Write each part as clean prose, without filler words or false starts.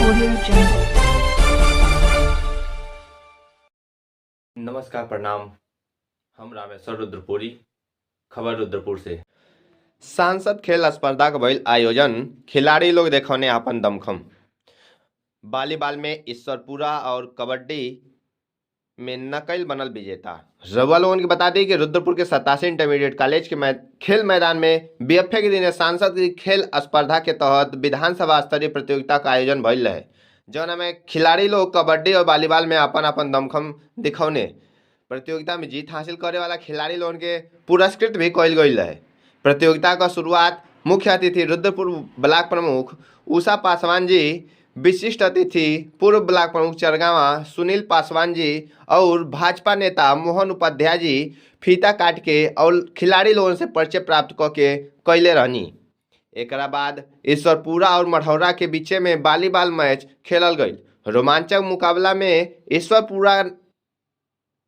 Audio Jungle. नमस्कार, प्रणाम। हम रामेश्वर रुद्रपुरी, खबर रुद्रपुर से। सांसद खेल स्पर्धा का भइल आयोजन, खिलाड़ी लोग देखौने आपन दमखम। वॉलीबॉल में ईश्वरपुरा और कबड्डी में नकल बनल विजेता। रउआ लोगन के बता दी कि रुद्रपुर के 87 इंटरमीडिएट कॉलेज के खेल मैदान में बीएफए के दिन सांसद की खेल स्पर्धा के तहत विधानसभा स्तरीय प्रतियोगिता का आयोजन भइल रहे, जौना में खिलाड़ी लोग कबड्डी और वॉलीबॉल में अपन अपन दमखम दिखौने। प्रतियोगिता में जीत हासिल करे वाला खिलाड़ी लोगन के पुरस्कृत भी कइल गइल रहे। प्रतियोगिता का शुरुआत मुख्य अतिथि रुद्रपुर ब्लॉक प्रमुख उषा पासवान जी, विशिष्ट अतिथि पूर्व ब्लॉक प्रमुख चरगावा सुनील पासवान जी और भाजपा नेता मोहन उपाध्याय जी फीता काट के और खिलाड़ी लोगन से परिचय प्राप्त क के कैले रहनी। एकरा बाद ईश्वरपुरा और मढ़ौरा के बीचे में वॉलीबॉल मैच खेलल गईल। रोमांचक मुकाबला में ईश्वरपुरा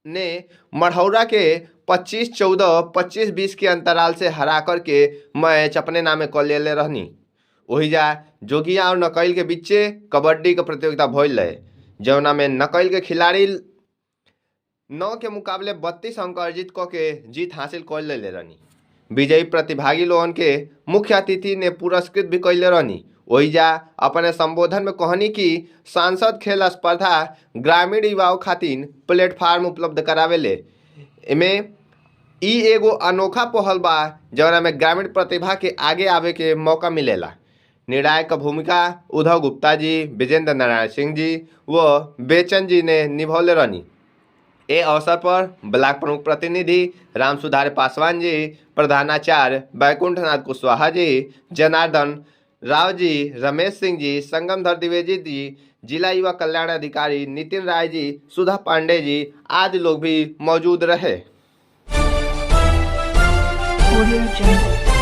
ने मढ़ौरा के 25-14, 25-20 के अंतराल से हरा करके मैच अपने नामे क लेले रहनी। ओहिजा जोगिया और नकैल के बीचे कबड्डी के प्रतियोगिता भइल रहे, जौना में नकैल के खिलाड़ी 9 के मुकाबले 32 अंक अर्जित क के जीत हासिल कर लेले रहनी। विजयी प्रतिभागी लोगन के मुख्य अतिथि ने पुरस्कृत भी कैले रहनी। ओहिजा अपने संबोधन में कहनी कि सांसद खेल स्पर्धा ग्रामीण युवाओं खातिर प्लेटफार्म उपलब्ध करावेले। एमे इ एगो अनोखा पहल बा, जौना में ग्रामीण प्रतिभा के आगे आवे के मौका मिलेला। निर्णायक क भूमिका उद्धव गुप्ता जी, विजेंद्र नारायण सिंह जी व बेचन जी ने निभौले रहनी। ए अवसर पर ब्लॉक प्रमुख प्रतिनिधि राम सुधार पासवान जी, प्रधानाचार्य बैकुंठनाथ कुशवाहा जी, जनार्दन राव जी, रमेश सिंह जी, संगमधर द्विवेदी जी, जिला युवा कल्याण अधिकारी नितिन राय जी, सुधा पांडे जी आदि लोग भी मौजूद रहे। Audio Jungle.